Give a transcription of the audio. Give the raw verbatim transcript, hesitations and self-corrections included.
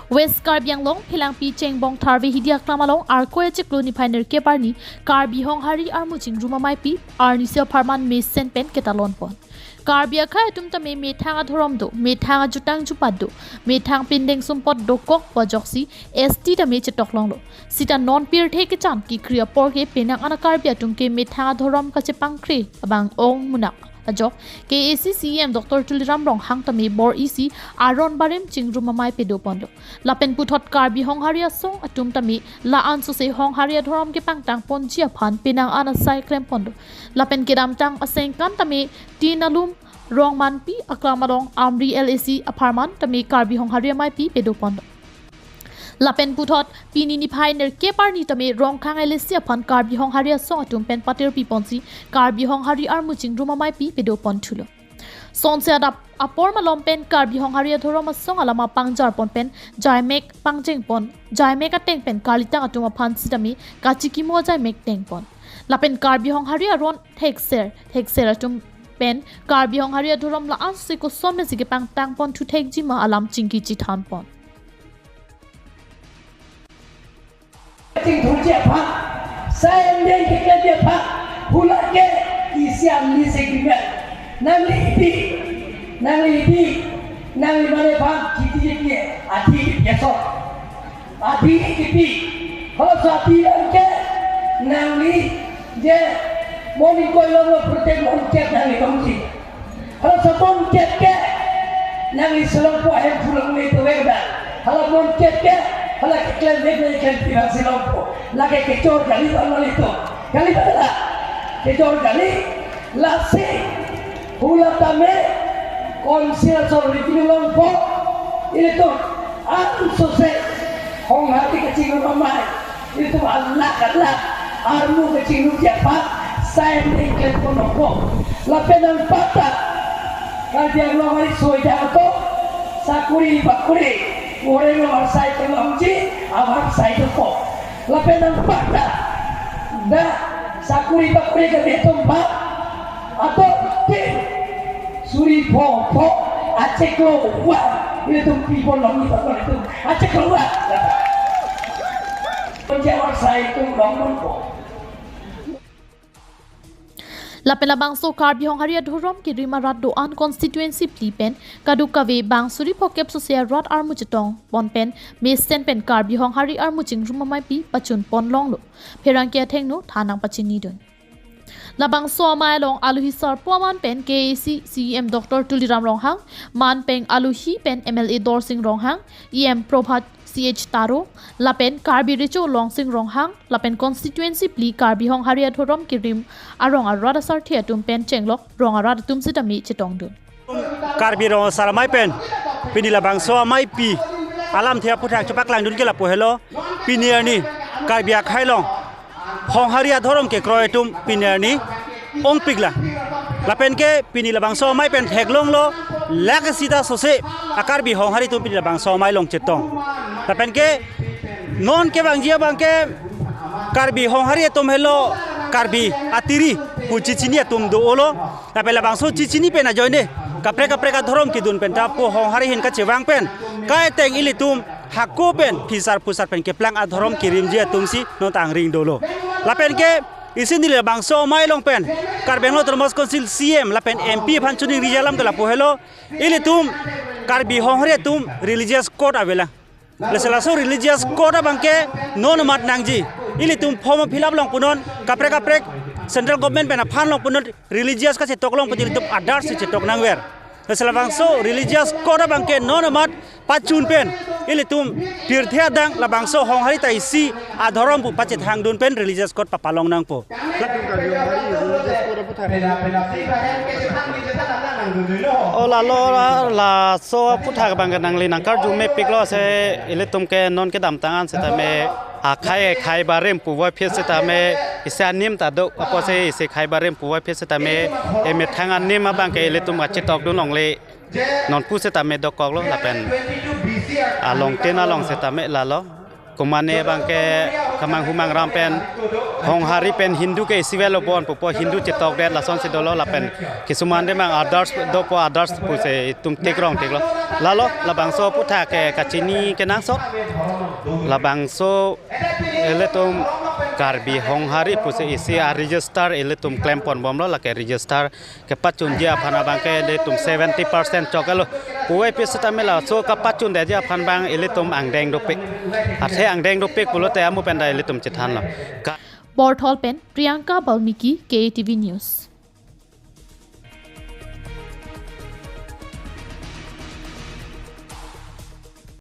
West Karbi Anglong, Phelangpi Chengbong Tharve Hidi aklam along Arkoi achiklo niphai nerkep arni Karbi Honghari armu chingrum ameipi arnisi apharman mesen pen ketalon pon. Karbi akhei atum tame methang adhorom do, methang ajutang jupat do, methang pindeng sumpot dokok pu ajoksi S T tame chetok longlo. Sita non pirthe kechan kekri apor ke penang an a-Karbi atum ke methang adhorom kachepangkre abang ong munak ajok K A A C C E M Doctor Tuliram Ronghang tame bor-isi aron barim chingrum amei pedo ponlo. Lapen puthot Karbi Honghari asong atum tame la-an sose Honghari adhorom kepangtang ponji aphan penang an asai klem ponlo. Lapen kedamtang asengkan tame tin alum Rongmanpi aklam along Amri L A C apharman tame Karbi Honghari ameipi pedo ponlo. Lapen puthot pini niphai nerkep arni tame Rongkhang L A C aphan Karbi Honghari asong atum pen patirpi ponsi Karbi Honghari armu chingrum ameipi pedo pon thulo. Sonsi adap apor malom pen Karbi Honghari adhorom asong alama pangjar pon pen jaimek pangcheng pon, jaimek ateng pen karlitang atum aphan sitame kachikimo jaimek teng pon. Lapen Karbi Honghari aron thekser thekser atum pen Karbi Honghari adhorom la-an sose koson pensi kepangtang pon thu thekji ma alam chingki chethan pon. Chingthurji aphan, sai angdeng keklemji aphan, hu lake isi arni segmen. Nangli di, nangli di, nangli mane aphan, kiti kiti, ati kiti so. Ati kiti, ho so ati angke, nangli, je, moning koi longlo protect moning kep nangli kongsi. Hala sabon kep ke, nangli selongpo ahem pulang me to wek da. Hala mon kep ke, hala keklem wek nangli klem pirang selongpo. Lake kechor kali bang nangli to. Kali bang la. Kechor kali, lasi, hula tame, konsil asor rikini longpo. Ilitum, an sose, Honghari kachingrum amei. Ilitum alak alak armu kachingrumji aphan sai ning klem pon nongpo. Lapen nangpakta Karbi Anglong ari soi jang to sakuri bakuri orang nomor sai kelongji amar sai dopo. Lapen nangpakta da sakuri bakuri ke betum bak atau tim suri pho pho achiklo wa ilitum people long ni bakuri tum achiklo wa. Penjawab saya itu bangun kok. Lapen labangso Karbi Honghari adhorom kerim arat do-an constituency phli pen kaduk kave bang suri phokep sose arat armu chetong pon pen mesen pen Karbi Honghari armu chingrum ameipi pachun pon longlo. Pherangke athengno thanang pachini dun. Labangso amei along aluhi sarpo aman pen K A A C C E M Doctor Tuliram Ronghang, man pen aluhi pen M L A Dorsing Ronghang, E M Prabhat C H Taro, lapen Karbi Recho Longsing Ronghang, lapen constituency phli Karbi Honghari adhorom kerim arong arat asarthe atum pen chenglok rong arat atum sitame chetongdun. Karbi Rong Asar Amei pen pini labangso ameipi alamthe aphuthak chepaklang dun ke lapu helo, pini arni Karbi akhei along Honghari adhorom kekroi atum pini arni ongpiklang. Lapen ke pini labangso amei pen theklonglo, lake sita sose a-Karbi Honghari atum pini labangso amei along chetong. Lapen ke non kevangji abang ke Karbi Honghari atum helo Karbi atiri pu chechini atum do-olo. Lapen labangso chechini pen ajoine kaprek kaprek adhorom kedun pen ta pu Honghari ahin kachevang pen kaiteng ilitum hako pen phisar phusar pen keplang adhorom kerimji atumsi non ta angring dolo. Lapen ke isi neli labangso amei along pen Karbi Anglong Autonomous Council C E M lapen M P aphan choningri alam ke lapu helo, ilitum Karbi Honghari atum religious code avelang. Lasi laso religious code abang ke non mat nangji. Ilitum form fill up long punon, kaprek kaprek central government pen aphan long punon religious kachetok long punon ilitum Aadhaar si chetok nangver. Lasi labangso religious code abang ke non mat pachun pen ilitum pirthe adang labangso Honghari ta isi adhorom pu pachethang dun pen religious code papalong nangpo. O lalo la, laso aphuthak abang ke nangli nangkarju mepiklo, ase ilitum ke non kedamtang an setame akhei khei barim puvoiphit setame isi anim ta do, apotsi isi khei barim puvoiphit setame emethang anim abang ke ilitum kachetok dun longle, nonpu setame dokoklo lapen along tin along setame lalo. Komane abang ke Kamang humang ram pen Honghari pen Hindu ke isi avelo bon pupo, Hindu chetokdet lasonsi dolo lapen kisuman de mang others dopo, others pusi itum thekrong theklo. Lalo labangso aputhak ke kachini kenangsot. Labangso ilitum Karbi Honghari pusi isi a-register ilitum klempon bomlo, lake register kepachunji aphan abang ke ilitum seventy percent choklo. Puvoipi setame laso kapachundetji aphan abang ilitum angdeng dopik. Athe angdeng dopik pulote amu pen ta ilitum chethanlo. Ka- Borthol pen Priyanka Balmiki, K A T V News.